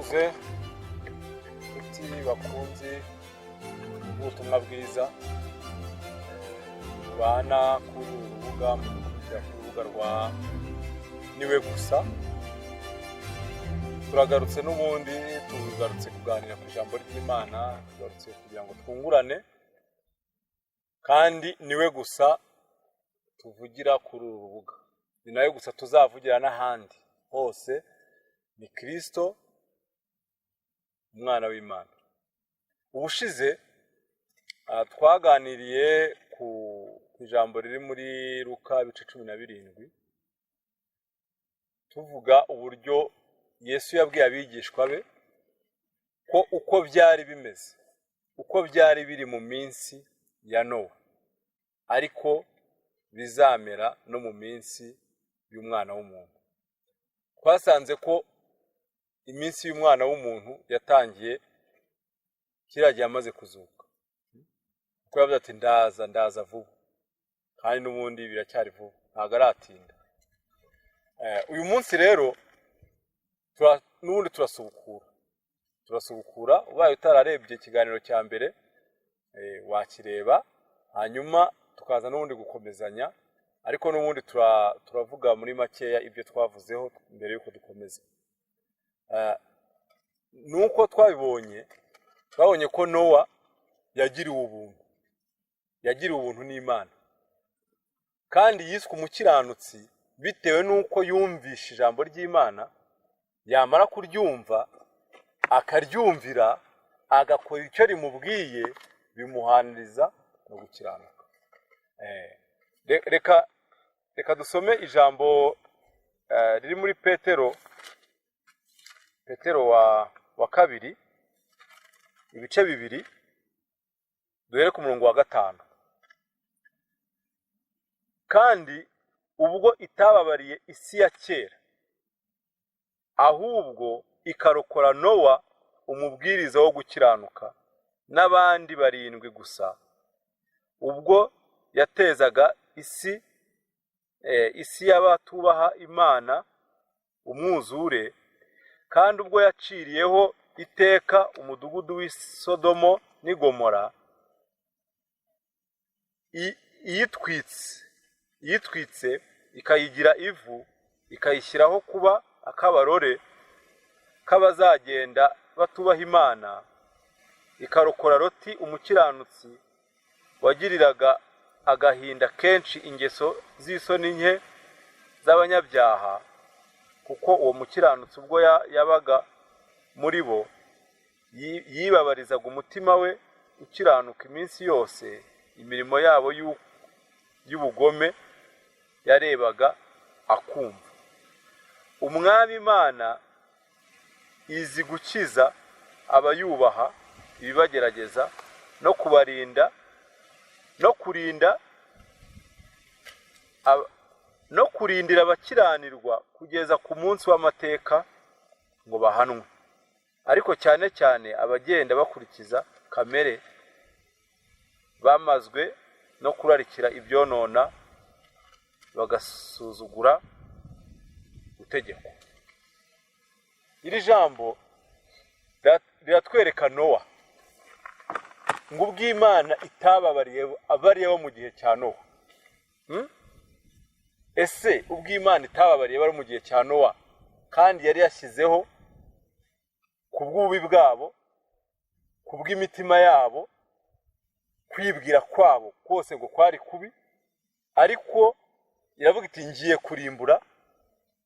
Ndabasuhuje inshuti bakunzi b'ubutumwa bwiza mubana kuri uru rubuga, mudukurikira ku rubuga rwa Niwe Gusa. Turagarutse n'ubundi, tugarutse kuganira ku ijambo ry'Imana, tugarutse kugira ngo twungurane, kandi niwe gusa tuvugira kuri uru rubuga, ni nawe gusa tuzavugira n'ahandi hose, ni Kirisito umwana w'Imana. Ubushize twaganiriye ku ijambo riri muri Luka ibice 17, tuvuga uburyo Yesu yabwiye abigishwa be ko uko byari bimeze, uko byari biri mu minsi ya Nowa, ariko bizamera no mu minsi y'umwana w'umuntu. Twasanze ko iminsi y'umwana w'umuntu yatangiye kiriya gihe amaze kuzuka, kuko yavuze ati: "Ndaza, ndaza vuba", kandi n'ubundi biracyari vuba, ntabwo aratinda. Uyu munsi rero n'ubundi turasubukura. Ubaye utararebye ikiganiro cya mbere wakireba, hanyuma tukaza n'ubundi gukomezanya, ariko n'ubundi turavuga muri makeya ibyo twavuzeho mbere y'uko dukomeza. Nuko twabibonye, twabonye ko Nowa yagiriwe ubuntu, yagiriwe ubuntu n'Imana, kandi yiswe umukiranutsi bitewe n'uko yumvishe ijambo ry'Imana, yamara kuryumva akaryumvira, agakora icyo rimubwiye, bimuhaniriza no gukiranuka. Reka dusome ijambo riri muri Petero wa kabiri ibice 2, duhere ku murongo wa 5. Kandi ubwo itababariye isi ya kera, ahubwo ikarokora Nowa umubwiriza wo gukiranuka n'abandi barindwi gusa, ubwo yatezaga isi y'abatubaha Imana umwuzure, kandi ubwo yaciriyeho iteka umudugudu w'i Sodomo n'i Gomora iyitwitse ikayigira ivu, ikayishyiraho kuba akabarore k'abazagenda batubaha Imana, ikarokora Loti umukiranutsi wagiriraga agahinda kenshi ingeso z'isoni nke z'abanyabyaha, kuko uwo mukiranutsi ubwo yabaga muri bo yibabarizaga umutima we ukiranuka iminsi yose imirimo yabo y'ubugome yarebaga akumva. Umwami Imana izi gukiza abayubaha ibibagerageza, no kubarinda no kurinda no kurindira abakiranirwa kugeza ku munsi w'amateka ngo bahanwe, ariko cyane cyane abagenda bakurikiza kamere bamazwe no kurarikira ibyonona, bagasuzugura gutegekwa. Iri jambo riratwereka Nowa, ngo ubw'Imana itababariye abariye bo mu gihe cya Nowa. Ese ubw'Imana itababariye bari mu gihe cya Nowa, kandi yari yashyizeho ku bw'ububi bwabo, ku bw'imitima yabo, kwibwira kwabo kose ngo kwari kubi, ariko iravuga iti: "Ngiye kurimbura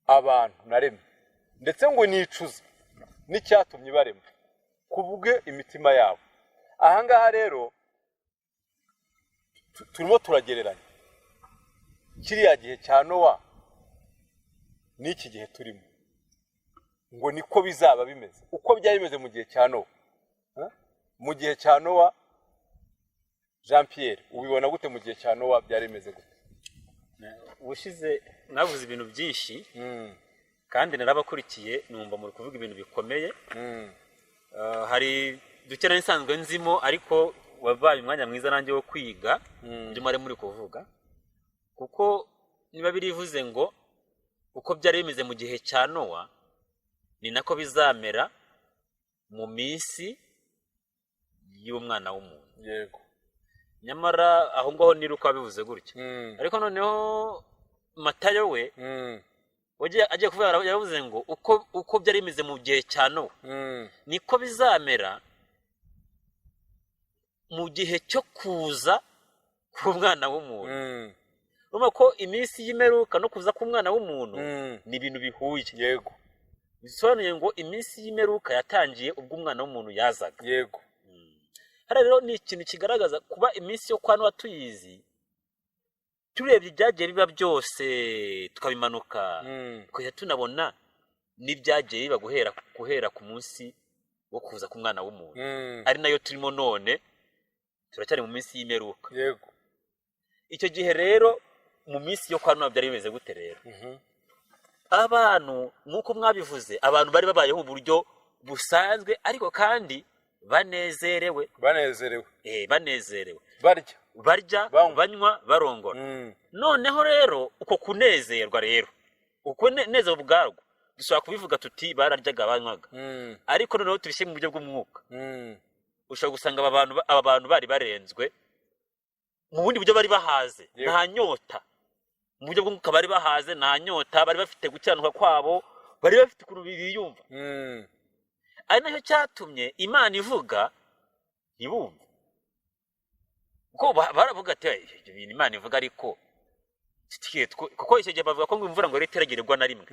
abantu naremye", ndetse ngo nicuza n'icyatumye barema kubwe imitima yabo. Ahangaha rero turimo turagereranya kiriya gihe cya Nowa n'iki gihe turimo, ngo niko bizaba bimeze uko byari bimeze mu gihe cya Nowa. Mu gihe cya Nowa, Jean Pierre, ubibona gute? Mu gihe cya Nowa byari bimeze gute? Ubushize mwavuze ibintu byinshi, kandi narabakurikiye, numva muri kuvuga ibintu bikomeye. Hari duke nari nsanzwe nzimo, ariko wabaye umwanya mwiza nanjye wo kwiga ibyo mwari muri kuvuga, kuko niba birivuze ngo uko byari bimeze mu gihe cya Nowa ni nako bizamera. Mu minsi y'umwana w'umuntu. Nyamara aho ngaho ni Luka bivuze gutya, ariko noneho Matayo we agiye kuvuga, yaravuze ngo uko byari bimeze mu gihe cya Nowa, niko bizamera mu gihe cyo kuza k'umwana w'umuntu. Urumva ko iminsi y'imperuka no kuza k'umwana w'umuntu ni ibintu bihuye. Bisobanuye ngo iminsi y'imperuka yatangiye ubwo umwana w'umuntu yazaga. Hariya rero ni ikintu kigaragaza kuba iminsi yo kwa Nowa tuyizi, turebye ibyagiye biba byose tukabimanuka, tukajya tunabona n'ibyagiye biba guhera ku munsi wo kuza k'umwana w'umuntu, ari nayo turimo none, turacyari mu minsi y'imperuka. Icyo gihe rero mu minsi yo kwa Nowa byari bimeze gute rero? Abantu, nk'uko mwabivuze, abantu bari babayeho mu buryo busanzwe, ariko kandi banezerewe. Banezerewe. Banezerewe. Barya. Barya. Banywa. Banywa, barongora. Noneho rero uko kunezerwa rero, uko nezerwa ubwarwo dushobora kubivuga tuti bararyaga, banywaga, ariko noneho tubishyire mu buryo bw'umwuka. Ushobora gusanga aba bantu bari barenzwe mu bundi buryo, bari bahaze, nta nyota. Mu buryo bw'umwuka bari bahaze, nta nyota bari bafite. Gukiranuka kwabo, bari bafite ukuntu biyumva, ari nacyo cyatumye Imana ivuga ntibumve, kuko baravuga ati: "Ibyo bintu Imana ivuga, ariko kuko icyo gihe bavuga ko ngo imvura ngo yari iteragirirwa na rimwe,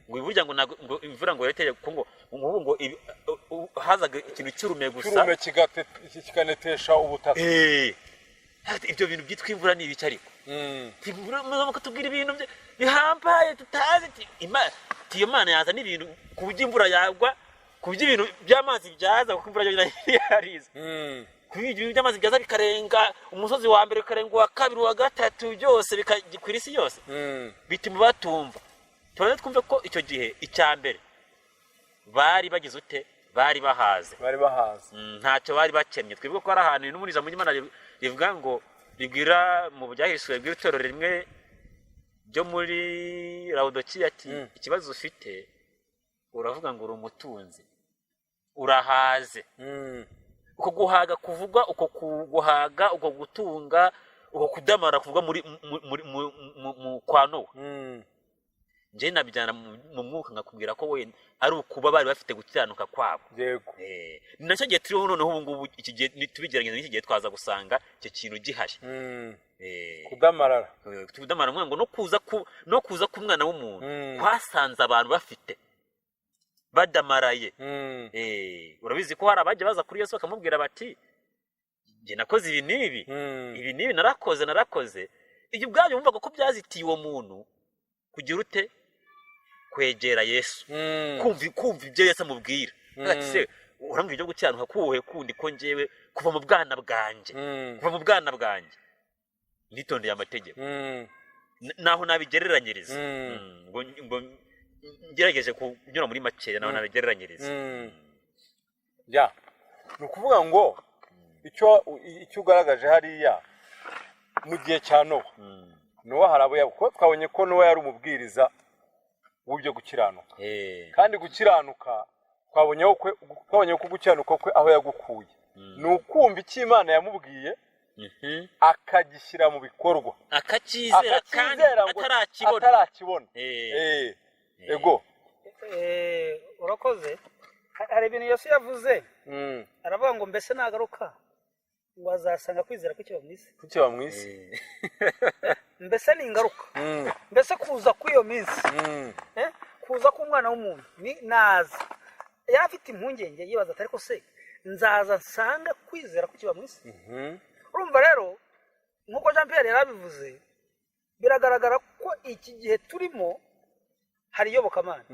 ngo burya ngo ntabwo ngo imvura ngo yari iteragira, kuko ngo ngubu ngo hazaga ikintu cy'urume gusa." Cy'urume kikanetesha ubutaka. Ati, ibyo bintu byitwa imvura ni ibiki? Ariko tubwira ibintu bihambaye tutazi. Ati iyo Mana yazana ibintu ku buryo imvura yagwa, ku buryo ibintu by'amazi byaza, kuko imvura yo yarize, ku buryo ibintu by'amazi byaza bikarenga umusozi wa mbere, bikarenga uwa kabiri, uwa gatatu, byose bikagikwira isi yose. Bituma batumva. Tubanze twumve ko icyo gihe icya mbere bari bagize ute? Bari bahaze. Bari bahaze. Ntacyo bari bakennye. Twibuke ko hari ahantu n'ubundi ijambo ry'Imana rivuga ngo, ribwira mu byahishuwe, ribwira itorero rimwe ryo muri Lawudokiya ati: "Ikibazo ufite, uravuga ngo uri umutunzi, urahaze." Uko guhaga kuvugwa, uko guhaga, uko gutunga, uko kudamara kuvugwa muri mu kwa Nowa, njye nabijyana mu mwuka nkakubwira ko wenda ari ukuba bari bafite gukiranuka kwabo. Ni nacyo gihe turiho noneho ubu ngubu. Iki gihe tubigerageza n'iki gihe, twaza gusanga icyo kintu gihari. Kudamarara. Kudamarara ngo no kuza k'umwana w'umuntu kwasanze abantu bafite badamaraye. Urabizi ko hari abajya baza kuri Yesu bakamubwira bati: "Njye nakoze ibi n'ibi, ibi n'ibi narakoze, narakoze." Ibyo ubwabyo wumvaga ko byazitiye uwo muntu kugira ute? Kwegera Yesu, kumva ibyo Yesu amubwira. Ati: "Se urambwira ibyo gukiranuka kuwuhe kundi, ko njyewe kuva mu bwana bwanjye, kuva mu bwana bwanjye nitondeye amategeko?" Naho nabigereranyiriza. Ngo ngerageje kunyura muri makeya, naho nabigereranyiriza. Ya, ni ukuvuga ngo icyo ugaragaje hariya mu gihe cya Nowa, Nowa hari abo kuko twabonye ko Nowa yari umubwiriza w'ibyo gukiranuka. Kandi gukiranuka twabonye ko gukiranuka kwe aho yagukuye ni ukumva icyo Imana yamubwiye, akagishyira mu bikorwa, akacyizera kandi akacyizera ngo atarakibona. Atarakibona. Ego. Urakoze. Hari ibintu Yesu yavuze, aravuga ngo mbese nagaruka ngo azasanga kwizera kukiba mu isi? Kukiba mu isi. Mbese ni ingaruka, mbese kuza kw'iyo minsi, kuza k'umwana w'umuntu ni naza, yari afite impungenge, yibaza ati: "Ariko se nzaza nsanga kwizera kukiba mu isi?" Urumva rero, nk'uko Jean Pierre yari abivuze, biragaragara ko iki gihe turimo hari iyobokamana.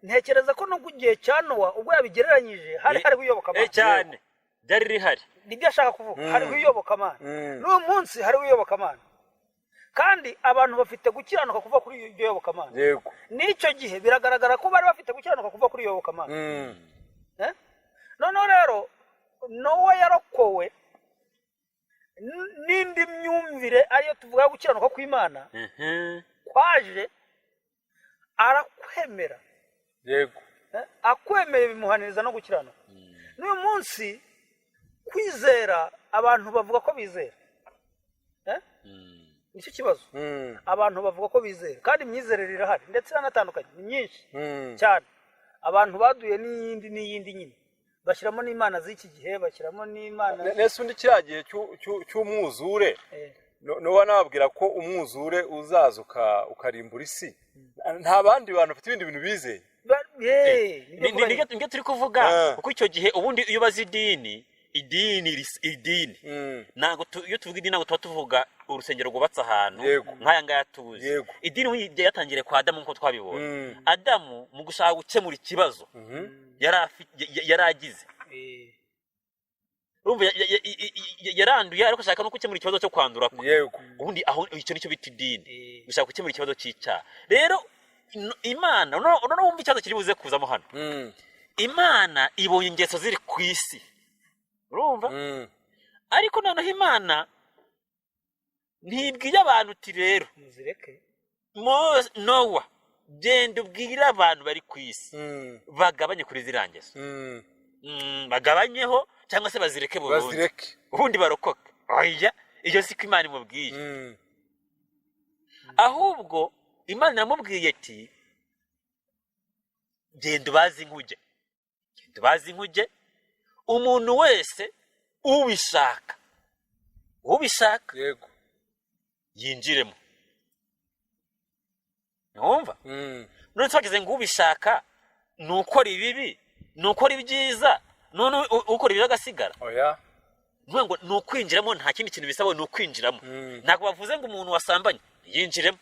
Ntekereza ko no ku gihe cya Nowa, ubwo yabigereranyije, hari hariho iyobokamana. Cyane, ryari rihari. Nibyo ashaka kuvuga. Hariho iyobokamana. N'uyu munsi hariho iyobokamana, kandi abantu bafite gukiranuka kuva kuri iryo yobokamana. N'icyo gihe biragaragara ko bari bafite gukiranuka kuva kuri iyobokamana. Eh? Noneho rero Nowa yarokowe n'indi myumvire, ariyo tuvuga yo gukiranuka kw'Imana kwaje arakwemera. Eh? Akwemeye bimuhaniriza no gukiranuka. N'uyu munsi kwizera, abantu bavuga ko bizera. Eh? Nicyo kibazo. Abantu bavuga ko bizera, kandi imyizerere irahari, ndetse iranatandukanye, ni myinshi cyane. Abantu baduye n'iyindi n'iyindi nyine, bashyiramo n'imana z'iki gihe, bashyiramo n'imana. Nese undi kiriya gihe cy'umwuzure, nuba nababwira ko umwuzure uzaza ukarimbura isi, nta bandi bantu bafite ibindi bintu bizeye? Nibyo mvuga nyine. Nibyo turi kuvuga. Kuko icyo gihe ubundi iyo ubaze idini, idini ntabwo iyo tuvuga idini ntabwo tuba tuvuga urusengero rwubatse ahantu nk'aya ngaya tuzi. Idini ubundi yatangiriye kwa Adamu, nk'uko twabibonye. Adamu mu gushaka gukemura ikibazo yari agize, urumva yaranduye, ariko ashaka no gukemura ikibazo cyo kwandura kwe. Ubundi aho icyo nicyo bita idini, gushaka gukemura ikibazo cy'icyaha. Rero Imana noneho wumva ikibazo kiri buze kuzamo hano. Imana ibonye ingeso ziri ku isi, urumva? Ariko noneho Imana ntibwiye abantu uti rero muzireke. Nowa, genda ubwire abantu bari ku isi bagabanye kuri ziriya ngeso. Bagabanyeho cyangwa se bazireke burundu, bazireke, ubundi barokoke. Oya, iyo siko Imana imubwiye. Ahubwo Imana iramubwiye ati: "Genda ubaze inkuge, genda ubaze inkuge, umuntu wese ubishaka, ubishaka yinjiremo." Ntiwumva? None twageze ngo ubishaka ni ukora ibibi, ni ukora ibyiza, none ukora ibibi agasigara? Oya. Ni ngo ni ukwinjiramo, nta kindi kintu bisaba, ni ukwinjiramo. Ntabwo bavuze ngo umuntu wasambanye ntiyinjiremo,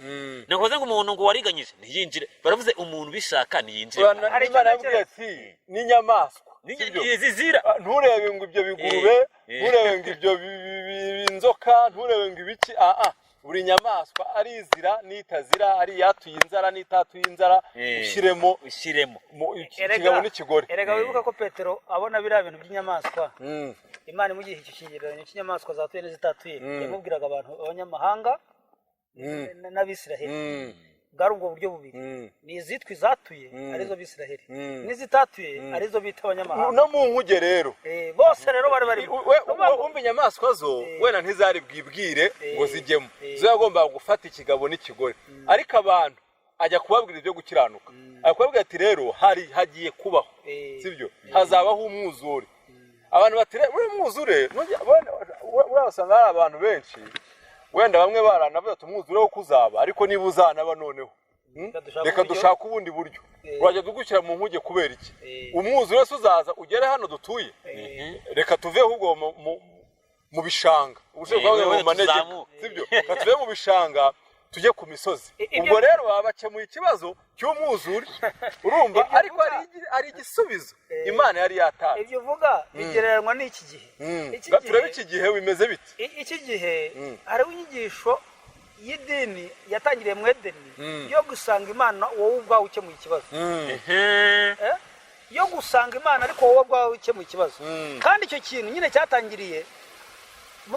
ntabwo bavuze ngo umuntu ngo wariganyije ntiyinjire, baravuze umuntu ubishaka ntiyinjiremo. Hari icyo Imana yabwiye ati n'inyamaswa, sibyo? Zizira. Ah, nturebe ngo ibyo bigurube, nturebe ngo ibyo inzoka, nturebe ngo ibiki, ah ah, buri nyamaswa ari izira n'itazira, ari iyatuye inzara n'itatuye inzara, ushyiremo ushyiremo. Mu ikigabo n'ikigore. Erega wibuka ko Petero abona biriya bintu by'inyamaswa, Imana imugiye icyo kigereranyo cy'inyamaswa zatuye n'izitatuye, yamubwiraga abantu abanyamahanga n'Abisiraheli. Bwari ubwo buryo bubiri, ni izitwa izatuye, arizo Bisiraheli, n'izitatuye, arizo bita abanyamahanga. No mu nkuge rero. Bose rero bari barimo. Wumva inyamaswa zo wenda ntizari bwibwire ngo zijyemo, zo yagombaga gufata ikigabo n'ikigore, ariko abantu ajya kubabwira ibyo gukiranuka, ajya kubabwira ati rero hari hagiye kubaho, sibyo, hazabaho umwuzure. Abantu bati rero uriya mwuzure uriya usanga hari abantu benshi, wenda bamwe baranavuze ati umwuzure wo kuzaba, ariko niba uzanaba noneho, Reka dushake reka uburyo. dushake ubundi buryo. Urajya tugushyira mu nkuge kubera iki? Umwuzure se uzaza ugere hano dutuye? Reka tuve ahubwo mu bishanga, ubushobozi bwawe mu wenda manegeka, tuzamuke. Sibyo, reka tuve mu bishanga tujye ku misozi. Ubwo rero baba bakemuye ikibazo cy'umwuzure, urumva? Ibyo Ariko hari igisubizo Imana yari yatanze. Ibyo uvuga bigereranywa n'iki gihe. Iki Turebe iki gihe bimeze bite. Iki gihe hariho inyigisho y'idini yatangiriye mu Edeni yo gusanga Imana wowe ubwawe ukemuye ikibazo. Eh? Yo gusanga Imana ariko wowe ubwawe ukemuye ikibazo. Kandi icyo kintu nyine cyatangiriye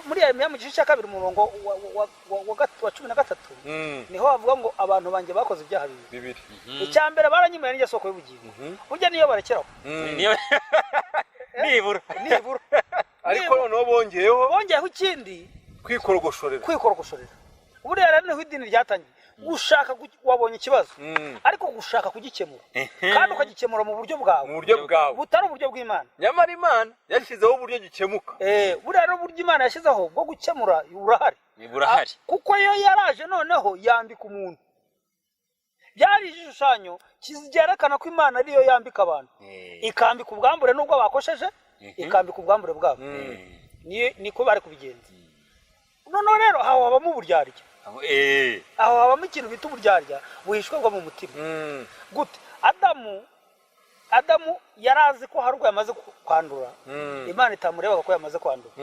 muri Yeremiya mu gice cya 2, umurongo wa 13, niho bavuga ngo abantu banjye bakoze ibyaha bibiri. Bibiri. Icya mbere, baranyimuye n'ijya soko y'ubugingo. Burya niyo barekeraho. Nibura. Nibura. Ariko noneho bongeyeho bongeyeho ikindi: kwikorogoshorera. Kwikorogoshorera. Buriya rero niho idini ryatangiye gushaka wabonye ikibazo, ariko gushaka kugikemura, kandi ukagikemura mu buryo bwawe, mu buryo bwawe, butari uburyo bw'Imana. Nyamara Imana yashyizeho uburyo gikemuka. Buriya rero uburyo Imana yashyizeho bwo gukemura burahari. Burahari. Kuko yo yaraje noneho yambika umuntu, byari igishushanyo cyerekana ko Imana ariyo yambika abantu, ikambika ubwambure nubwo bakosheje, ikambika ubwambure bwabo. Niko bari kubigenza. Noneho rero aho habamo uburyarya, aho habamo ikintu bita uburyarya buhishwe bwo mu mutima. Gute? Adamu yari azi ko hari ubwo yamaze kwandura, Imana itamurebaga ko yamaze kwandura.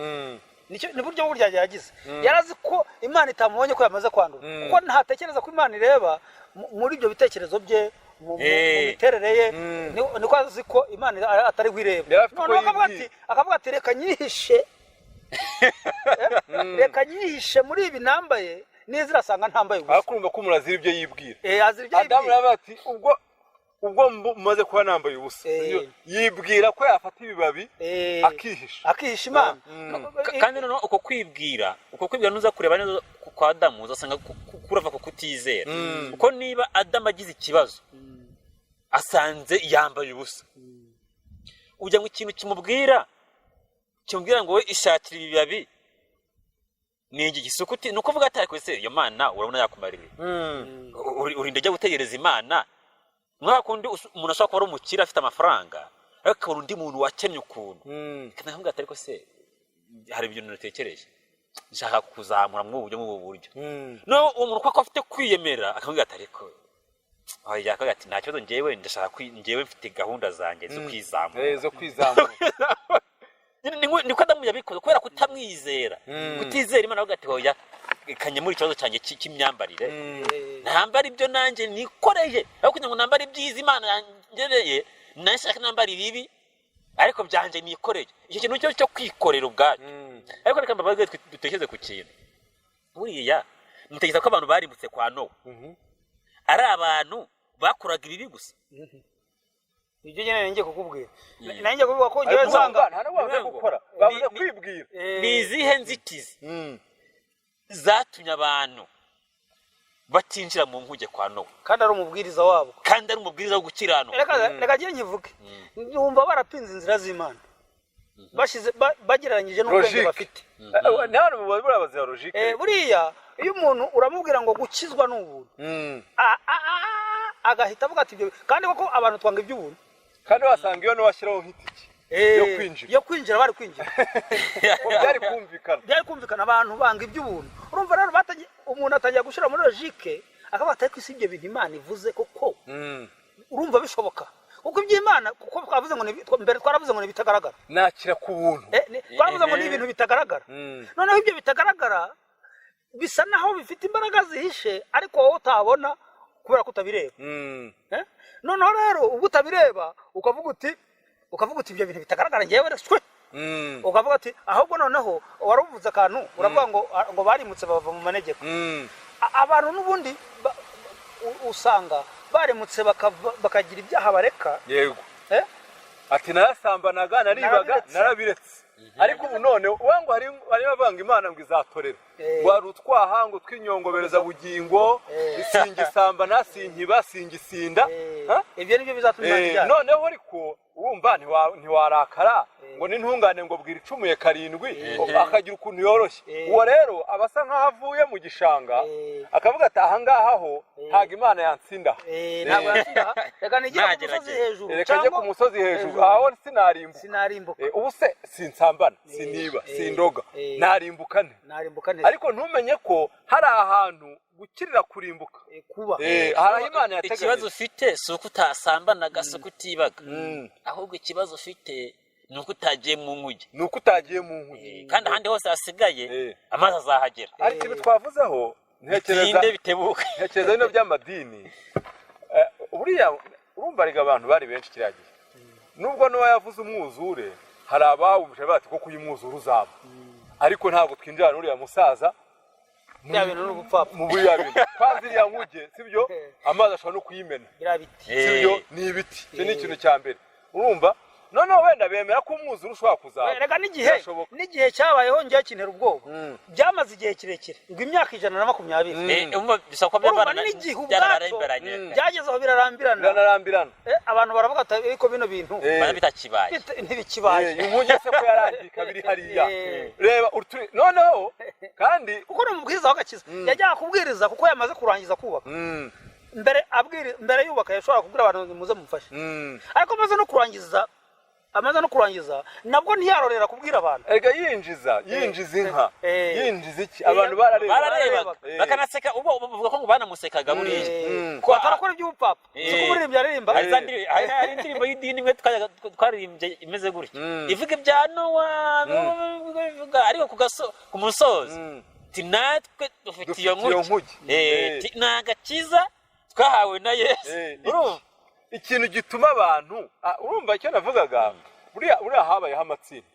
Nicyo ni buryo bw'uburyarya yagize. Yari azi ko Imana itamubonye ko yamaze kwandura, kuko ntatekereza ko Imana ireba muri ibyo bitekerezo bye, mu miterere ye. Niko azi ko Imana atari ireba. Yari afite uko Noneho akavuga ati yibwira. akavuga ati reka nyihishe, reka nyihishe muri ibi nambaye, neza irasanga ntambaye ubusa. Ariko urumva ko umuntu azira ibyo yibwira. Azira ibyo Adamu yibwira. yaravuga ati ubwo Ubwo mumaze kuba nambaye ubusa, yibwira ko yafata ibibabi akihisha. Akihisha Imana. Kandi noneho uko kwibwira nuza kureba neza kwa Adamu, uzasanga kurava ku kutizera, kuko niba Adamu agize ikibazo asanze yambaye ubusa, ujya ngo ikintu kimubwira ngo we ishakire ibibabi ni iki gisukuti, ni ukuvuga ati: "Ariko se iyo Mana urabona yakumarira urinda ajya gutegereza Imana?" Nka kundi umuntu ashobora kuba ari umukire afite amafaranga, ariko akabona undi muntu wakennye ukuntu, akamubwira ati: "Ariko se hari ibintu natekereje, nshaka kuzamura muri ubu buryo, muri ubu buryo." No uwo muntu kuko afite kwiyemera akamubwira ati: "Ariko oya," akavuga ati: "Nta kibazo, njyewe ndashaka njyewe mfite gahunda zanjye zo kwizamura." Zo kwizamura. Nyine niko Adamu yabikoze kubera kutamwizera, kutizera Imana, avuga ati: "Oya, reka nkemure ikibazo cyanjye cy'imyambarire, nambara ibyo nanjye nikoreye, aho kugira ngo nambare ibyiza Imana yangereye, nashaka nambara ibibi ariko byanjye nikoreye." Icyo kintu cyo kwikorera ubwacyo. Ariko reka mbabaze, dutekereze ku kintu. Buriya mutekereza ko abantu barimbutse kwa Nowa ari abantu bakoraga ibibi gusa? Ibyo nyine ngiye kukubwira, nanjye kuvuga ko ngewe Ariko nsanga nta nubwo bavuze gukora, bavuze kwibwira. Ni izihe nzitizi zatumye abantu batinjira mu nkuge kwa Nowa? Kandi ari umubwiriza wabo. Kandi ari umubwiriza wo gukiranuka. Reka njye nkivuge, ndumva barapinze inzira z'Imana bashize bagereranyije n'ubwenge Logique. bafite. Ni hano buriya bazira logique. Buriya iyo umuntu uramubwira ngo gukizwa ni ubuntu, agahita avuga ati ibyo, kandi koko abantu twanga iby'ubuntu. Kandi wasanga iyo niwashyiraho nk'itike yo kwinjira, yo kwinjira, bari kwinjira. Ko byari kumvikana. Byari kumvikana. Abantu banga iby'ubuntu. Urumva rero umuntu atangira gushyira muri logique, akavuga ati: "Ariko si ibyo bintu Imana ivuze koko urumva bishoboka?" Kuko iby'Imana, kuko twavuze ngo mbere twaravuze ngo ni ibitagaragara. Nakira ku buntu. Twavuze ngo ni ibintu bitagaragara. Noneho ibyo bitagaragara bisa naho bifite imbaraga zihishe, ariko wowe utabona kubera ko utabireba. Noneho rero ubwo utabireba, ukavuga uti ibyo bintu bitagaragara ngewe shwe. Ukavuga ati ahubwo noneho wari uvuze akantu, uravuga ngo barimutse bava mu manegeka. Abantu n'ubundi usanga barimutse bakagira ibyaha bareka. Yego. Eh? Ati: "Narasambanaga, naribaga, Narabiretse. narabiretse." Ariko ubu none wangu hari bavanga Imana ngo izatorera, ngo hari utwaha ngo twinyongobereza bugingo, singisambana, sinkiba, singisinda. Ha? Ibyo nibyo bizatuma Imana ijyana. Noneho ariko urumva ntiwarakara ngo n'intungane ngo bwira icumuye karindwi, akagira ukuntu yoroshye. Uwo rero aba asa nk'aho avuye mu gishanga, akavuga ati: "Ahangaha ho ntabwo Imana yantsinda." Ntabwo yatsinda, reka nigire ku musozi Ntagerageze. hejuru. Reka njye ku Cyangwa musozi hejuru, hejuru. aho sinarimbuka. Sinarimbuka. Ubu se sinsambana, siniba, sindoga, narimbuka nte? Narimbuka neza. Ariko ntumenye ko hari ahantu gukirira kurimbuka. Kuba Hari aho Imana yateganyije. Ikibazo ufite si uko utasambanaga, si uko utibaga, ahubwo ikibazo ufite ni uko utagiye mu nkuge. Ni uko utagiye mu nkuge. Kandi ahandi hose hasigaye amazi azahagera. Hari ikintu twavuzeho, ntekereza Bitinde bitebuke. Ntekereza bino by'amadini. Buriya urumva rega abantu bari benshi kiriya gihe, nubwo n'uwa yavuze umwuzure, hari abawumvise bati: "Koko uyu mwuzure uzaba, ariko ntabwo twinjira n'uriya musaza Bya bintu ni ubupfapfa. mu buriya bintu." Kwanza iriya nkuge, sibyo, amazi ashobora no kuyimena. Biriya biti. Sibyo, ni ibiti. Icyo ni ikintu cya mbere. Urumva noneho wenda bemera ko umwuzure ushobora kuzaba. Reka n'igihe Birashoboka. n'igihe cyabayeho njyewe kintera ubwoba. Byamaze igihe kirekire, ngo imyaka 120. Umva, bisaba kuba Urumva n'igihe ubwacyo byararemberanye. Byageze aho birarambirana. Biranarambirana. Abantu baravuga ati: "Ariko bino bintu Bana bitakibaye. Ntibikibaye." Inkuge se ko yarangiye ikaba iri hariya? Reba noneho kandi Kuko ni umubwiriza w'agakiza, yajyaga kubwiriza kuko yamaze kurangiza kubaka. Mbere abwiri, mbere yubaka yashobora kubwira abantu ngo muze mumufashe, ariko amaze no kurangiza nabwo ntiyarorera kubwira abantu. Erega yinjiza inka, yinjiza iki, abantu barareba. Bararebaga bakanaseka, ubwo bavuga ko ngo banamusekaga buriya. Ko atarakora iby'ubupfapfa, si ko umuririmbyi aririmba. Hari za hari indirimbo y'idini imwe twaririmbye imeze gutya, ivuga ibya Nowa, ivuga ariko ku musozo ti natwe dufite iyo Dufite iyo nkuge. nkuge. Ti ni agakiza twahawe na Yesu. Urumva? Ikintu gituma abantu, urumva icyo navugaga, buriya habayeho amatsinda.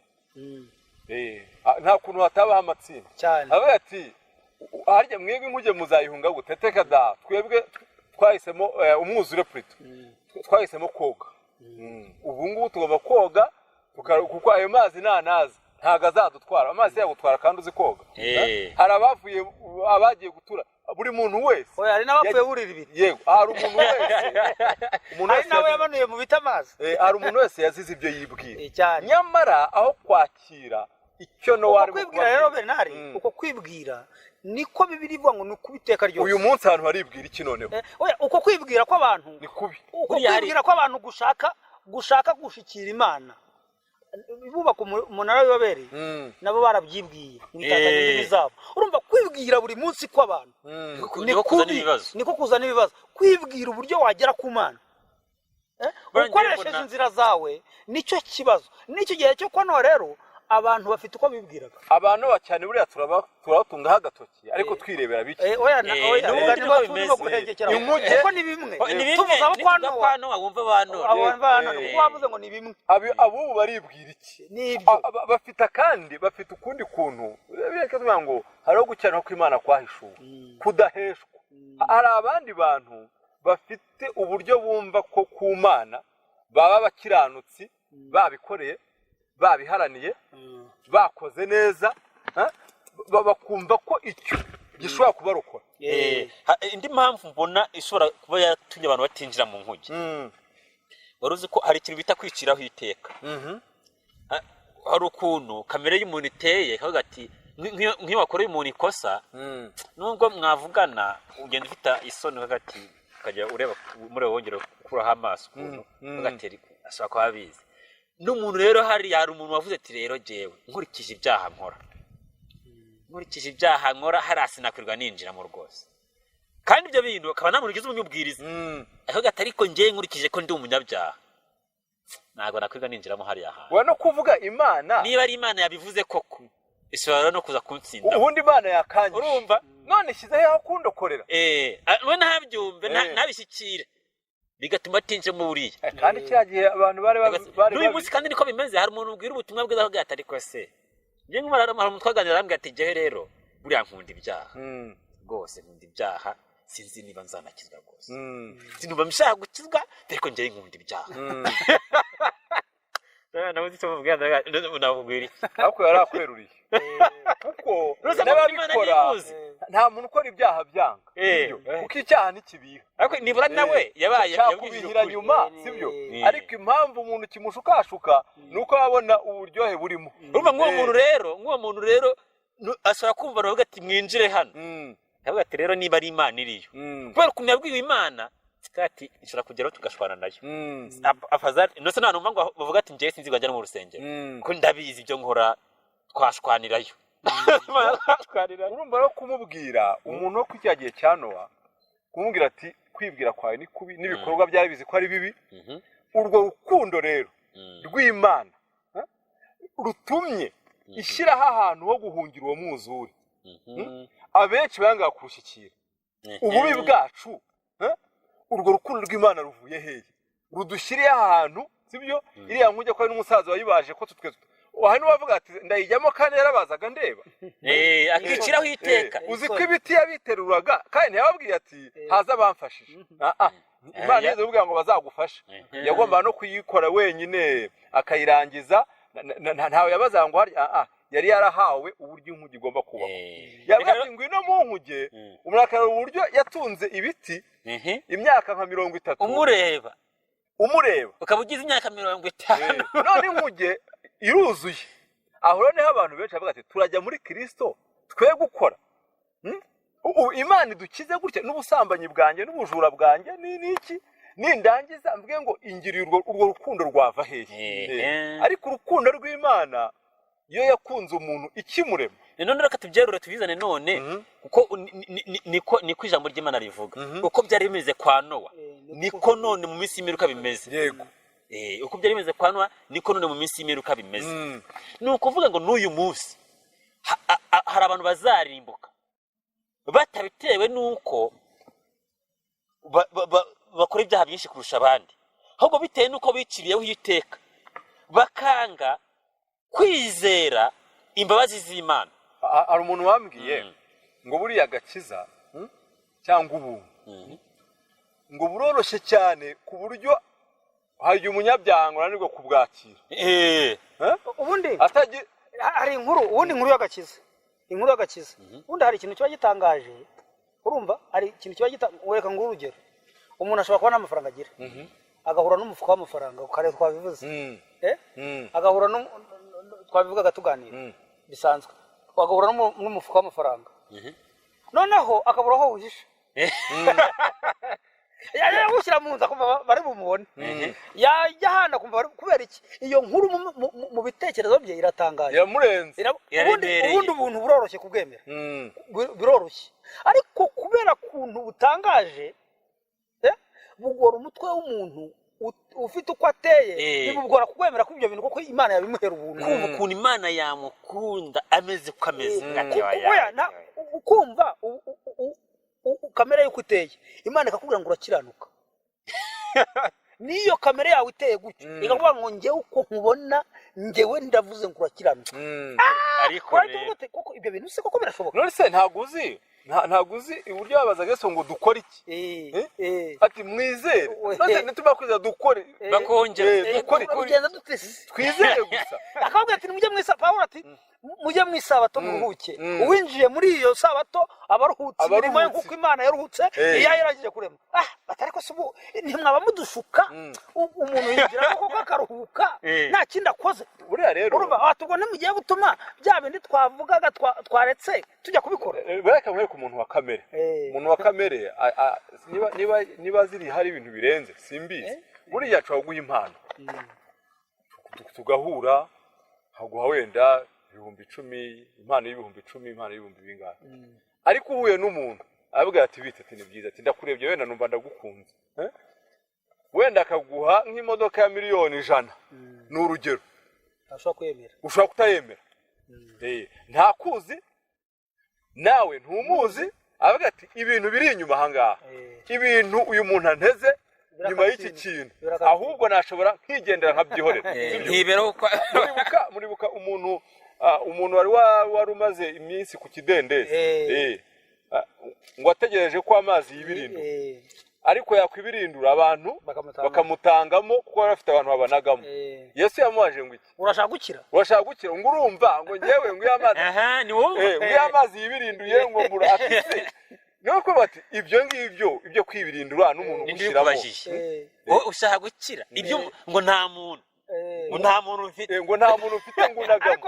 Nta kuntu hatabaho amatsinda. Cyane. Avuga ati: "Harya mwebwe inkuge muzayihunga gute? Teka da, twebwe Twahisemo umwuzure plutôt, twahisemo koga. Ubu ngubu tugomba koga, kuko ayo mazi nanaza ntabwo azadutwara. Amazi yagutwara kandi uzi koga. Hari abavuye, abagiye gutura, buri muntu wese. Oya, hari n'abapfuye burira ibiti. Yego, hari umuntu wese, umuntu Hari wese n'abo yamanuye mu biti amazi. Hari umuntu wese yazize ibyo yibwira. Cyane. Nyamara aho kwakira icyo Nowa Uko arimo kwibwira rero, kubabwira. Bernard, uko kwibwira niko Bibiri ivuga ngo ni ukuba iteka ryose. Uyu munsi ahantu haribwira iki noneho? Oya, uko kwibwira kw'abantu, Ni kubi. uko Buriya kwibwira kw'abantu gushaka gushikira Imana, bubaka umunara w'ibabereye, nabo barabyibwiye mu itatanya indimi zabo. Urumva, kwibwira buri munsi kw'abantu ni Niko kuzana kubi, ibibazo. Niko kuzana ibibazo. Kwibwira uburyo wagera ku Mana, Buriya ngiye ukoresheje inzira zawe, nicyo kibazo. N'icyo gihe cyo kwa Nowa rero, abantu bafite uko bibwiraga. Abantu cyane buriya turabatungaho agatoki, ariko twirebera bike. Oya, oya, N'ubundi reka niko niba turimo bimeze. guhengekera, Inkuge- kuko ni bimwe. Oh, ni bimwe. Tuvuze abo kwa Nituvuga Nowa, kwa Nowa, wumva ba Nowa. Abo ba Nowa, kuko wavuze ngo ni bimwe. Abubu baribwira iki? Nibyo. Bafite, kandi bafite ukundi kuntu bireka tuvuga ngo hariho gukiranuka kw'Imana kwahishuwe kudaheshwa. Hari abandi bantu bafite uburyo bumva ko ku Mana baba abakiranutsi, babikoreye, babiharaniye, bakoze neza, ha? Bakumva ko icyo gishobora kubarokora. Indi mpamvu mbona ishobora kuba yatumye abantu batinjira mu nkuge, wari uzi ko hari ikintu bita kwiciraho iteka? Hari ukuntu kamere y'umuntu iteye, ikavuga ati nk'iyo wakoreye umuntu ikosa, nubwo mwavugana ugenda ufite isoni, ukavuga ati, ukajya ureba mureba, wongera gukuraho amaso ukuntu, ukavuga ati ashobora kuba abizi. N'umuntu rero, hari umuntu wavuze ati: "Rero jyewe nkurikije ibyaha nkora, nkurikije ibyaha nkora, hariya sinakwirwa ninjiramo rwose." Kandi ibyo bintu akaba nta muntu ugize umunyubwiriza, akavuga ati: "Ariko njyewe nkurikije ko ndi umunyabyaha, ntabwo nakwirwa ninjiramo hariya hantu." Wa no kuvuga Imana. Niba ari Imana yabivuze koko, ishobora no kuza kuntsinda. Ubundi Imana yakangije. Urumva? None ishyizeho aho kundokorera. We ntabyumve, ntabishyikire, bigatuma atinjiramo buriya. Kandi kiriya gihe abantu bari N'uyu munsi kandi niko bimeze. Hari umuntu ubwira ubutumwa bwiza akavuga ati: "Ariko se njye nk'umuntu?" Hari umuntu twaganira arambwira ati: "Njyewe rero buriya nkunda ibyaha, rwose nkunda ibyaha, sinzi niba nzanakizwa rwose, sinumva nshaka gukizwa, ariko njyewe nkunda ibyaha." Nabuze icyo mubwira, namubwira iki? Ariko yari akweruriye, kuko Uretse ko Imana n'ababikora, ntimuzi. nta muntu ukora ibyaha byanga, sibyo? Kuko icyaha ntikibiha. Ariko nibura nawe yabaye yabwije Cyakubihira ukuri. nyuma, sibyo? Ariko impamvu umuntu kimushukashuka ni uko abona uburyohe burimo. Urumva, nk'uwo muntu rero, nk'uwo muntu rero ashobora kumva aravuga ati: "Mwinjire hano." Aravuga ati: "Rero niba ari Imana iriyo," kubera ukuntu yabwiwe Imana, ati: "Ishobora kugeraho tugashwana nayo." Afazari ndetse nta numva ngo bavuga ati: "Njyewe sinzi njya no mu rusengero, ko ndabizi ibyo nkora, twashwanirayo, twashwanirayo." Urumva rero, kumubwira umuntu wo kuri cya gihe cya Nowa, kumubwira ati: "Kwibwira kwawe ni kubi," n'ibikorwa byari bizi ko ari bibi. Urwo rukundo rero rw'Imana, rutumye ishyiraho ahantu ho guhungira uwo mwuzure, abenshi bangaga kurushyikira. Ububi bwacu, urwo rukundo rw'Imana ruvuye hehe rudushyiriye ahantu, sibyo? Iriya nkuge ko ari n'umusaza wayibaje, ko tutwe hari n'uwavuga ati: "Ndayijyamo," kandi yarabazaga ndeba. Akiciraho iteka. Uzi ko ibiti yabiteruraga kandi ntiyababwiye ati: "Haza abamfashije." Ah, ah. Imana yigeze kuvuga ngo bazagufashe? Yagombaga no kuyikora wenyine akayirangiza, ntawe yabazaga ngo harya. Ah, ah. Yari yarahawe uburyo inkuge igomba kubaho. Yavuga ati: "Ngwino mu nkuge." Umuntu akareba uburyo yatunze ibiti imyaka nka 30. Umureba. Umureba. Ukaba ugize imyaka 50. None inkuge iruzuye. Aho rero niho abantu benshi bavuga ati: "Turajya muri Kirisito twe gukora? Imana idukize gutya n'ubusambanyi bwanjye n'ubujura bwanjye ni n'iki, nindangiza mvuge ngo ingiriye urwo rukundo rwava hehe?" Ariko urukundo rw'Imana, iyo yakunze umuntu ikimurema. None reka tubyerure, tubizane none, kuko niko ijambo ry'Imana rivuga. Uko byari bimeze kwa Nowa, niko none mu minsi y'imperuka bimeze. Uko byari bimeze kwa Nowa, niko none mu minsi y'imperuka bimeze. Ni ukuvuga ngo n'uyu munsi hari abantu bazarimbuka batabitewe n'uko bakora ibyaha byinshi kurusha abandi, ahubwo bitewe n'uko biciriyeho iteka, bakanga kwizera imbabazi z'Imana. Hari umuntu wambwiye ngo buriya agakiza, cyangwa ubuntu Ngo buroroshye cyane ku buryo hari igihe umunyabyaha ngo ananirwa kubwakira. Eh, Eh? Ubundi Atagi hari inkuru, ubundi inkuru y'agakiza, inkuru y'agakiza, ubundi hari ikintu kiba gitangaje. Urumva, hari ikintu kiba gitangaje. Reka nguhe urugero: umuntu ashobora kuba nta mafaranga agira, agahura n'umufuka w'amafaranga. Kare twabivuze. Eh? Agahura twabivugaga tuganira bisanzwe, agahura n'umufuka w'amafaranga, noneho akabura aho wuhisha. Yawushyira mu nzu akumva bari bumubone, yajya ahandi akumva bari. Kubera iki? Iyo nkuru mu bitekerezo bye iratangaje. Iramurenze. Ubundi Iraremereye. Ubundi ubuntu buroroshye kubwemera. Biroroshye, ariko kubera ukuntu butangaje, bugora umutwe w'umuntu ufite uko ateye. Bimugora kubwemera ko ibyo bintu koko Imana yabimuhera ubuntu. Kumva ukuntu Imana yamukunda ameze uko ameze. Ati, oya, Oya, ukumva kamere y'uko iteye, Imana ikakubwira ngo urakiranuka. N'iyo kamere yawe iteye gutyo, ikakubwira ngo njyewe uko nkubona, njyewe ndavuze ngo urakiranuka. Ariko Urahita rero uvuga uti, koko ibyo bintu se koko birashoboka? None se ntabwo uzi ntabwo uzi uburyo babazaga Yesu ngo dukore iki? Eh, Eh? eh. Ati mwizere. None nituma kwizera dukore. Bakongera. Dukore. Turabigenza dute se? Twizere gusa. Akabwira ati mujye mu isa, Pawulo ati mujye mu isabato muruhuke. Uwinjiye muri iyo sabato aba aruhutse Aba imirimo ye aruhutse. kuko Imana yaruhutse iyo yarangije kurema. Ati ariko se ubu ntimwaba mudushuka? Umuntu yinjiramo koko akaruhuka nta kindi akoze? Buriya rero Urumva, ati ubwo ntimugiye gutuma bya bindi twavugaga twaretse tujya kubikora. Buriya nkwereke umuntu wa kamere. Umuntu wa kamere niba ziri hari ibintu birenze simbizi. Buriya ashobora kuguha impano, tugahura nkaguha wenda 10,000, impano y'ibihumbi 10, impano y'ibihumbi bingahe. Ariko uhuye n'umuntu aravuga ati bite? Ati ni byiza. Ati ndakurebye wenda numva ndagukunze. Eh? Wenda akaguha nk'imodoka ya miliyoni 100, ni urugero. Ntashobora kwemera. Ushobora kutayemera. Ntakuzi nawe ntumuzi, aravuga ati ibintu biri inyuma ahangaha, ibintu uyu muntu anteze nyuma y'iki kintu, ahubwo nashobora nkigendera nkabyihorera. Sibyo? Ntiberaho kwa Muribuka umuntu wari umaze iminsi ku kidendezi, ngo ategereje ko amazi yibirindura, ariko yakwibirindura abantu bakamutanga. Bakamutangamo kuko bari bafite abantu babanagamo. Yesu yamubaje ngo iki? Urashaka gukira? Urashaka gukira? Ngo urumva ngo ngewe ngo iyo amazi Aha ni wowe. Ngo iyo amazi yibirinduye ngo mbura. Ati se niyo ko bati ibyo ngibyo ibyo kwibirindura n'umuntu Ninde ugushyiramo. ubikubajije? Wowe ushaka gukira ibyo ngo nta muntu ngo nta muntu mfite. Ngo nta muntu ufite ngo unagamo. Ariko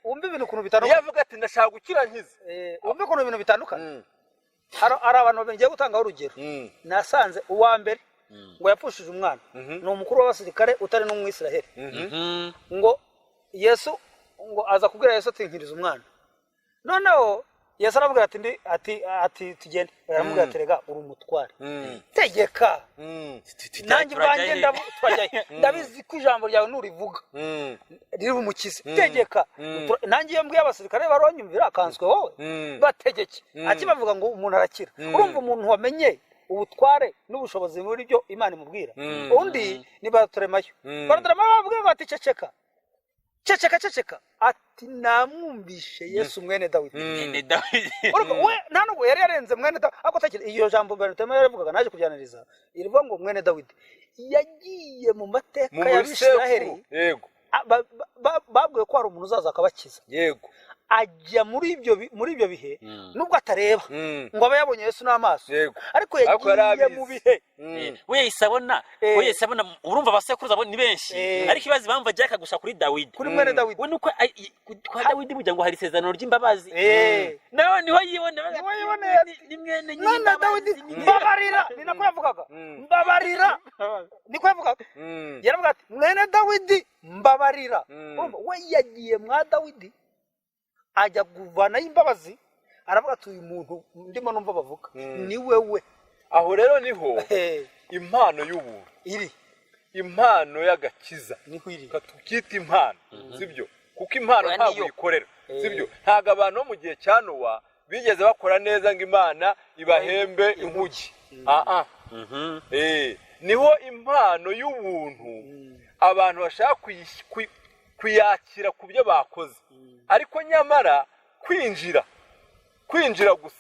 wumve ibintu ukuntu Iyo bitandukanye. avuga ati ndashaka gukira nkize. Wumve ukuntu ibintu bitandukanye. Hari abantu ngiye gutangaho urugero. Nasanze uwa mbere ngo yapfushije umwana, ni umukuru w'abasirikare utari n'umwisiraheli. Ngo Yesu ngo aza kubwira Yesu ati nkiriza umwana. Noneho Yesu aramubwira ati ndi ati tugende. Aramubwira ati rega uri umutware, tegeka. Nanjye ubwanjye turajya he? Ndabizi ko ijambo ryawe nurivuga riri bumukize. Tegeka. Nanjye iyo mbwiye abasirikare baronyumvira, akanswe wowe, bategeke. Akibavuga ngo umuntu arakira. Urumva umuntu wamenye ubutware n'ubushobozi muri byo Imana imubwira. Undi ni Barutolemayo. Barutolemayo bababwira bati ceceka, ceceka, ceceka. Ati namwumvishe Yesu mwene Dawidi. Mwene Dawidi. Urumva we nta nubwo yari yarenze mwene Dawidi, ariko utakiri iyo jambo Barutolemayo yaravugaga, naje kubyanariza irivuga ngo mwene Dawidi yagiye mu mateka Mu y'Abisiraheli. bisekuru, yego. Babwiwe ko hari umuntu uzaza akabakiza. Ajya muri ibyo bihe, nubwo atareba ngo abe yabonye Yesu n'amaso, ariko Ariko yari yagiye abizi. mu bihe. We yahise abona. We yahise abona. Urumva abasekuruza bo ni benshi, ariko ibaze impamvu agiye akagusha kuri Dawidi. Kuri mwene Dawidi. We nuko kwa Dawidi burya ngo hari isezerano ry'imbabazi. Nawe niho yibona. Niho yiboneye. Ni mwene Mwene nyir'imbabazi, Dawidi, mbabarira. Ni nako yavugaga. Mbabarira, niko yavugaga. Yaravuga ati mwene Dawidi, mbabarira. Urumva we yagiye mwa Dawidi, ajya kuvanayo imbabazi, aravuga ati uyu muntu ndimo numva bavuga ni wewe. Aho rero niho impano y'ubuntu iri. Impano y'agakiza Niho iri. Reka tukite impano, sibyo? Kuko impano Oya, ntabwo niyo. uyikorera, sibyo? Ntabwo abantu bo mu gihe cya Nowa bigeze bakora neza ngo Imana ibahembe inkuge. Ah, ah. Niho impano y'ubuntu abantu bashaka kuyakira ku byo bakoze, ariko nyamara kwinjira Kwinjira gusa,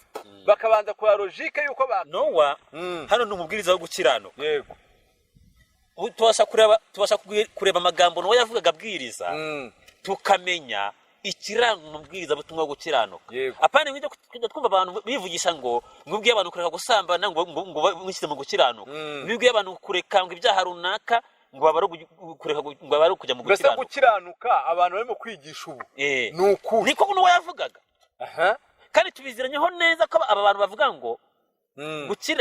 bakabanza kwa logique yuko ba Nowa hano ni umubwiriza wo gukiranuka. Ubu tubasha kureba amagambo Nowa yavugaga abwiriza, tukamenya ikiranga umubwirizabutumwa wo gukiranuka. Apana ibyo kujya twumva abantu bivugisha ngo mwibwiye abantu kureka gusambana, ngo mwishyize mu gukiranuka, mwibwiye abantu kureka ngo ibyaha runaka, ngo baba ari kureka ngo baba ari ukujya mu Mbese gukiranuka. gukiranuka abantu barimo kwigisha ubu ni ukuri? Niko Nowa yavugaga. Kandi tubiziranyeho neza ko aba bantu bavuga ngo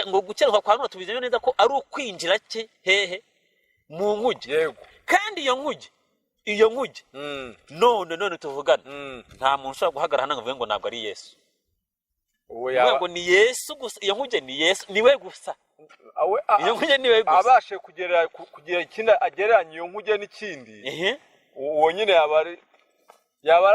ngo gukiranuka kwa Nowa, tubiziranyeho neza ko ari ukwinjira cye hehe? Mu nkuge. Kandi iyo nkuge, none tuvugana, nta muntu ushobora guhagarara hano ngo avuge ngo ntabwo ari Yesu. Uwo Ni yaba ukuvuga ngo ni Yesu gusa. Iyo nkuge ni Yesu, ni we gusa. Iyo nkuge ni we gusa. Abashe kugera kugira ikindi agereranya iyo nkuge n'ikindi, uwo nyine yaba ari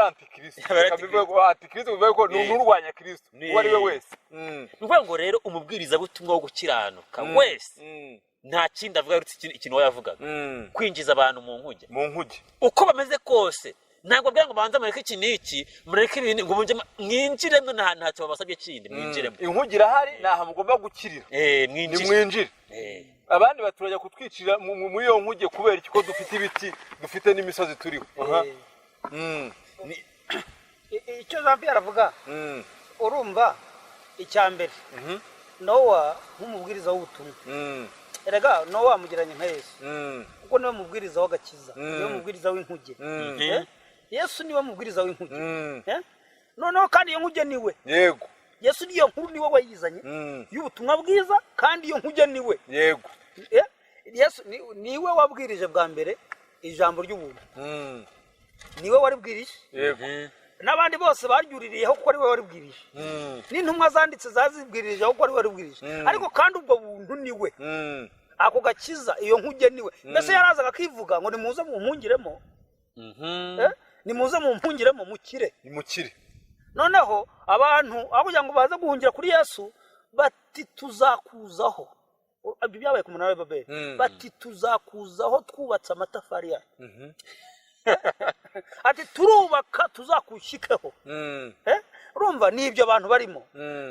antikristo. Yaba ari Reka bivuge ko antikristo, bivuge ko ni n'urwanya Kristo uwo ari we wese. Ni ukuvuga ngo rero umubwirizabutumwa wo gukiranuka wese nta kindi avuga uretse ikintu we yavugaga, kwinjiza abantu mu nkuge. Mu nkuge. Uko bameze kose, ntabwo abwira ngo banze mureke iki n'iki, mureke ibintu, ngo mujye mwinjiremo, ntacyo babasabye kindi, mwinjiremo. Inkuge irahari, ni aha mugomba gukirira. Mwinjire. Nimwinjire. Abandi baturajya kutwicira muri iyo nkuge kubera iki, ko dufite ibiti, dufite n'imisozi turiho? Aha. Icyo Jean Pierre avuga, urumva icya mbere, Nowa nk'umubwiriza w'ubutumwa, erega Nowa amugereranya nka Yesu, kuko niwe mubwiriza w'agakiza, niwe mubwiriza w'inkuge. Eh? Yesu niwe mubwiriza w'inkuge. Eh? Noneho kandi iyo nkuge niwe. Yesu niyo nkuru, niwe wayizanye y'ubutumwa bwiza, kandi iyo nkuge niwe. Eh? Yesu niwe wabwirije bwa mbere ijambo ry'ubuntu, niwe waribwirije. N'abandi bose baryuririyeho kuko ari we waribwirije. N'intumwa zanditse zazibwirijeho kuko ari we waribwirije. Ariko kandi ubwo buntu niwe, ako gakiza, iyo nkuge niwe. Mbese yarazaga akivuga ngo nimuze mumpungiremo, eh? Nimuze mumpungiremo mukire. Nimukire. Noneho abantu aho kugira ngo baze guhungira kuri Yesu, bati tuzakuzaho. Ibyo byabaye ku munara wa Babeli. Bati tuzakuzaho twubatse amatafari yacu. Ati turubaka tuzakushyikeho. Eh? Urumva ni ibyo abantu barimo,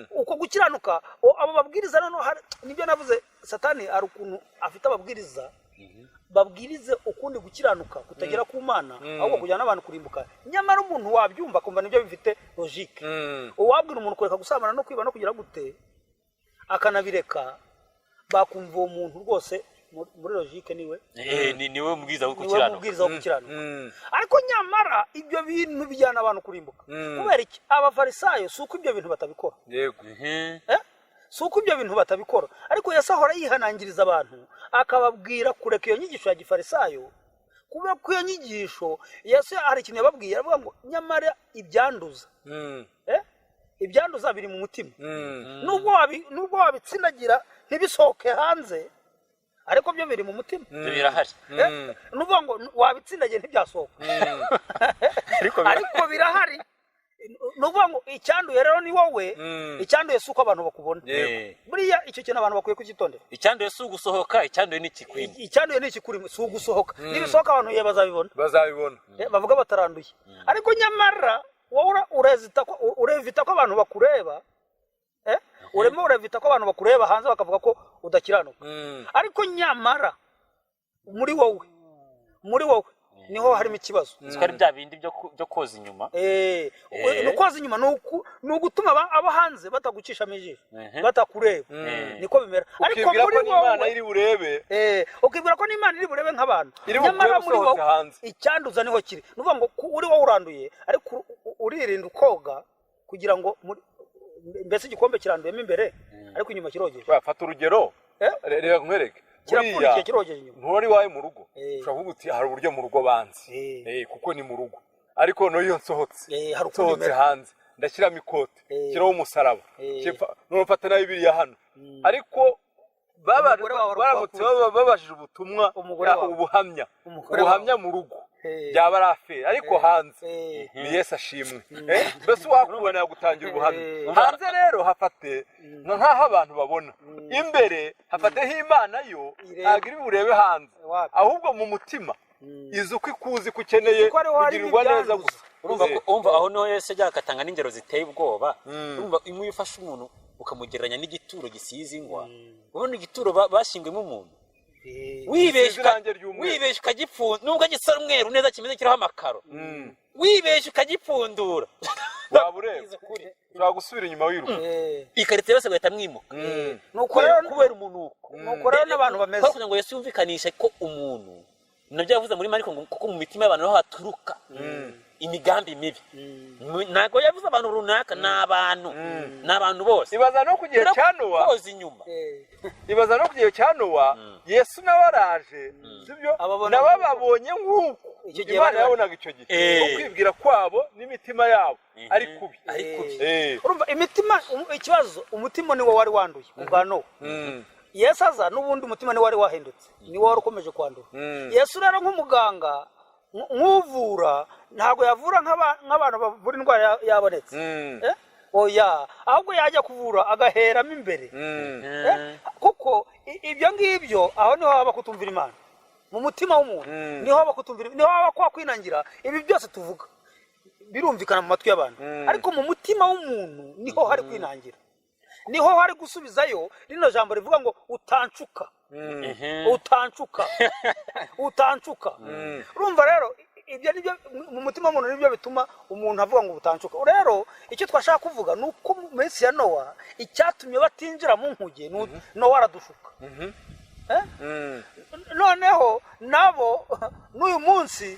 uko gukiranuka. Abo babwiriza noneho nibyo navuze, Satani hari ukuntu afite ababwiriza babwirize ukundi gukiranuka kutagera ku Mana, ahubwo kujyana n'abantu kurimbuka. Nyamara umuntu wabyumva akumva nibyo bifite logique. Uwabwira umuntu kureka gusambana no kwiba no kugira gute akanabireka, bakumva uwo muntu rwose muri logique niwe Niwe mubwiriza wo niwe gukiranuka. mubwiriza wo gukiranuka. Ariko nyamara ibyo bintu bijyana abantu kurimbuka. Kubera iki? Abafarisayo si uko ibyo bintu batabikora. Eh? Si uko ibyo bintu batabikora, ariko Yesu ahora yihanangiriza abantu akababwira kureka iyo nyigisho ya gifarisayo, kubera ko iyo nyigisho, Yesu hari ikintu yababwiye, aravuga ngo nyamara ibyanduza, eh? Ibyanduza biri mu mutima. Nubwo wabitsindagira ntibisohoke hanze, ariko byo biri mu mutima. Ibyo birahari. Eh? Nuvuga ngo wabitsindagiye ntibyasohoka, ariko ariko birahari. Ni ukuvuga ngo icyanduye rero ni wowe. Icyanduye si uko abantu bakubona. Buriya icyo kintu abantu bakwiye kucyitondera. Icyanduye si ugusohoka, icyanduye ni ikikurimo. Icyanduye ni ikikurimo, si ugusohoka. Nibisohoka abantu ye bazabibona. Bazabibona. Bavuga bataranduye, ariko nyamara wowe urevita ko abantu bakureba, urimo urevita ko abantu bakureba hanze bakavuga ko udakiranuka, ariko nyamara muri wowe niho harimo ikibazo. Ko ari bya bindi byo koza inyuma. Ni ukoza inyuma, ni ugutuma abo hanze batagucishamo ijisho, batakureba. Niko bimera, ariko Ukibwira muri ko n'Imana wowe iri burebe. Ukibwira ko n'Imana iri burebe nk'abantu. Iri Nyamara bukurebe muri usohotse wowe hanze. icyanduza niho kiri. Ni ukuvuga ngo uri wowe uranduye, ariko uririnda ukoga kugira ngo mbese igikombe kiranduyemo imbere, ariko inyuma kirogeje. Fata urugero. Eh? Reka nkwereke. Kirapfundikiye, Buriya kirogeje inyuma. Ntuwari iwawe mu rugo, ushobora kuvuga uti hari uburyo mu rugo banzi, kuko ni mu rugo, ariko noneho iyo nsohotse, Hari ukundi nsohotse imera. hanze, ndashyiramo ikote, nshyiraho umusaraba, noneho mfata na Bibiliya hano, ariko Umugore wawe baramutse arakwakura. babajije ubutumwa, Umugore wawe. ubuhamya, Umugore ubuhamya mu rugo byaba ari affaire, ariko hanze ni Yesu ashimwe. Mbese uwakubona yagutangira ubuhamya. Hanze rero hafate nk'aho abantu babona, imbere hafateho Imana yo Irebe. ntabwo iri burebe hanze, Wapi. ahubwo mu mutima izi uko ikuzi ko ukeneye Kuko ariho harimo kugirirwa neza ibyanduza. gusa. Urumva ko umva aho niho Yesu yajyaga agatanga n'ingero ziteye ubwoba. Mm. Urumva imwe, iyo ufashe umuntu ukamugereranya n'igituro gisize ingwa, ubona igituro bashyinguyemo umuntu, wibeshye Gisize irangi ry'umweru. Wibeshye ukagipfunda, nubwo gisa umweru neza, kimeze kiriho amakaro, Mm. wibeshye ukagipfundura, Waba ureba Iza kuri. Ushobora gusubira inyuma wiruka. Ikaritsiye yose bagahita mwimuka Mm. Nuko kubera rero kubera umunuko. Nuko rero n'abantu bameze Kugira ngo Yesu yumvikanishe ko umuntu, nabyo yavuze muri Mariko, ngo kuko mu mitima y'abantu niho haturuka imigambi mibi. Ntabwo yavuze abantu runaka, ni abantu, ni abantu bose. Ibaza no ku gihe cya Nowa. Koza inyuma. Ibaza no ku gihe cya Nowa, Yesu nawe araje, sibyo? Ababona Nabo babonye nk'uko Icyo gihe Imana bari yabonaga icyo gihe, ko kwibwira kwabo n'imitima yabo ari kubi. Ari kubi. Urumva imitima, ikibazo, umutima niwo wari wanduye ubwa Nowa. Yesu aza, n'ubundi umutima niwo wari wahindutse, niwo wari ukomeje kwandura. Yesu rero nk'umuganga, nk'uvura, ntabwo yavura nk'abantu bavura indwara yabonetse. Eh? Oya, ahubwo yajya kuvura agaheramo imbere. Eh? Kuko ibyo ngibyo, aho niho haba kutumvira Imana mu mutima w'umuntu. Niho haba kutumvira, niho haba kwa kwinangira. Ibi byose tuvuga birumvikana mu matwi y'abantu, ariko mu mutima w'umuntu niho hari kwinangira, niho hari gusubizayo rino jambo rivuga ngo utanshuka, utanshuka, utanshuka. Urumva rero, ibyo nibyo mu mutima w'umuntu, nibyo bituma umuntu avuga ngo utanshuka. Rero icyo twashaka kuvuga ni uko mu minsi ya Nowa, icyatumye batinjira mu nkuge ni Nowa aradushuka. Eh? Noneho nabo n'uyu munsi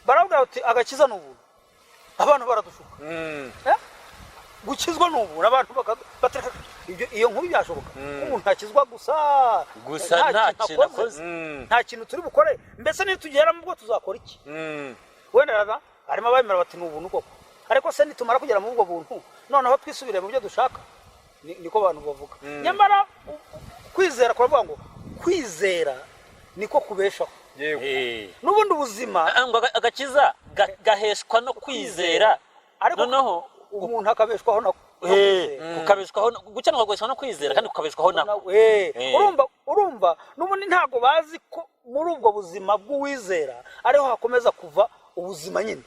baravuga bati agakiza ni ubuntu, abantu baradushuka. Eh? Gukizwa ni ubuntu, abantu batereka ibyo, iyo nkuru byashoboka ko umuntu akizwa gusa Gusa nta kintu akoze. Nta kintu turi bukore. Mbese nitugeramo ubwo tuzakora iki? Wenda raba harimo abemera bati ni ubuntu koko, ariko se nitumara kugera muri ubwo buntu, noneho twisubire mu byo dushaka? Niko abantu bavuga. Nyamara kwizera kuravuga ngo kwizera niko kubeshaho. Yego. N'ubundi ubuzima Ah, ngo agakiza gaheshwa no kwizera. Ariko noneho umuntu akabeshwaho na no kwizera. Kukabeshwaho gukiranirwa kugaheshwa no kwizera, kandi kukabeshwaho nako. Urumva n'ubundi ntabwo bazi ko muri ubwo buzima bw'uwizera ariho hakomeza kuva ubuzima nyine,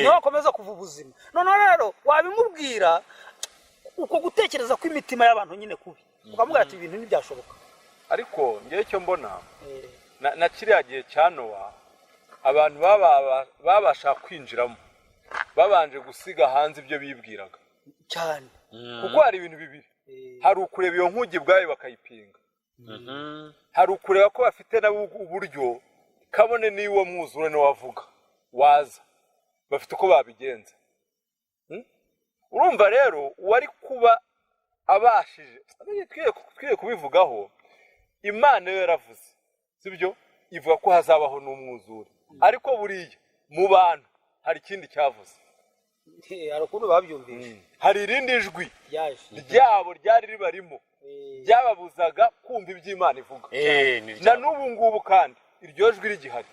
niho hakomeza kuva ubuzima. Noneho rero wabimubwira, uko gutekereza kw'imitima y'abantu nyine kubi, ukamubwira ati ibintu ntibyashoboka. Ariko ngewe icyo mbona, na kiriya gihe cya Nowa, abantu babasha kwinjiramo babanje gusiga hanze ibyo bibwiraga. Cyane. Kuko hari ibintu bibiri: hari ukureba iyo nkuge ubwayo bakayipinga, hari ukureba ko bafite nabo uburyo, kabone n'iyo uwo mwuzure niwo wavuga waza, bafite uko babigenza. Urumva rero uwari kuba abashije, twiye kubivugaho, Imana yo yaravuze, sibyo? Ivuga ko hazabaho n'umwuzure, ariko buriya mu bantu hari ikindi cyavuze. Hari ukuntu babyumvise. Hari irindi jwi ryaje ryabo ryari ribarimo, ryababuzaga kumva ibyo Imana ivuga. Ni Na n'ubu ngubu kandi iryo jwi rigihari.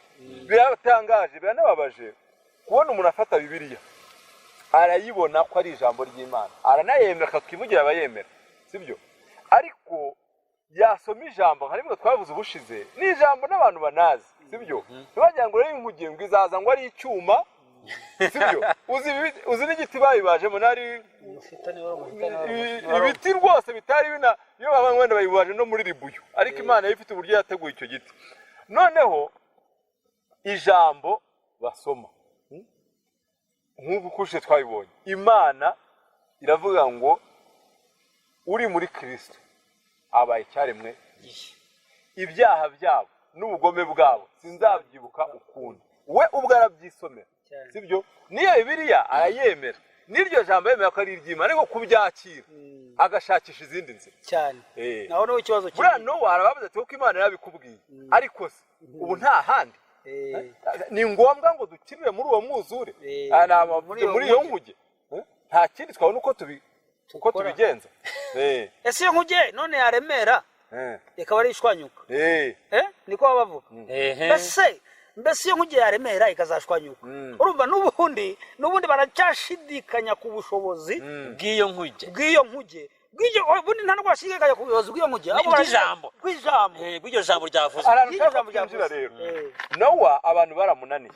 Biratangaje, biranababaje kubona umuntu afata Bibiliya, arayibona ko ari ijambo ry'Imana, aranayemera, akatwivugira abayemera, sibyo? Ariko yasoma ijambo nka rimwe twavuze ubushize, ni ijambo n'abantu banazi, sibyo? Ntibagira ngo rero inkuge ngo izaza ngo ari icyuma, sibyo? Uzi n'igiti bayibajemo nari ibiti rwose bitari bina, iyo baba wenda bayibaje no muri ribuyu, ariko Imana yari ifite uburyo yateguye icyo giti. Noneho ijambo basoma, nk'uko ukushe twabibonye, Imana iravuga ngo uri muri Kirisito abaye icyaremwe gishya, ibyaha byabo n'ubugome bwabo sinzabyibuka ukundi. We ubwo arabyisomera, sibyo? Niyo Bibiliya arayemera, n'iryo jambo yemera ko ari iry'Imana, ariko kubyakira agashakisha izindi nzira. Cyane. Naho niho ikibazo kiri. Buriya Nowa arababaza ati kuko Imana yarabikubwiye, ariko se ubu nta handi ni ngombwa ngo dukirire muri uwo mwuzure? Ah, Muri iyo muri iyo nkuge. nkuge. Nta kindi twabona uko uko Dukora. tubigenza. Ese iyo nkuge none yaremera ikaba ari ishwanyuka? Niko baba bavuga. Mbese iyo nkuge yaremera ikazashwanyuka? Urumva n'ubundi baracyashidikanya ku bushobozi bw'iyo nkuge. Bw'iyo nkuge, bw'iryo, ubundi nta nubwo bashidikanya ku buyobozi bw'iyo nkuge, ahubwo bw'ijambo. Bw'ijambo. Bw'iryo jambo ryavuzwe. Ahantu Bw'iryo ushaka jambo kwinjira ryavuze. rero, Nowa abantu baramunaniye.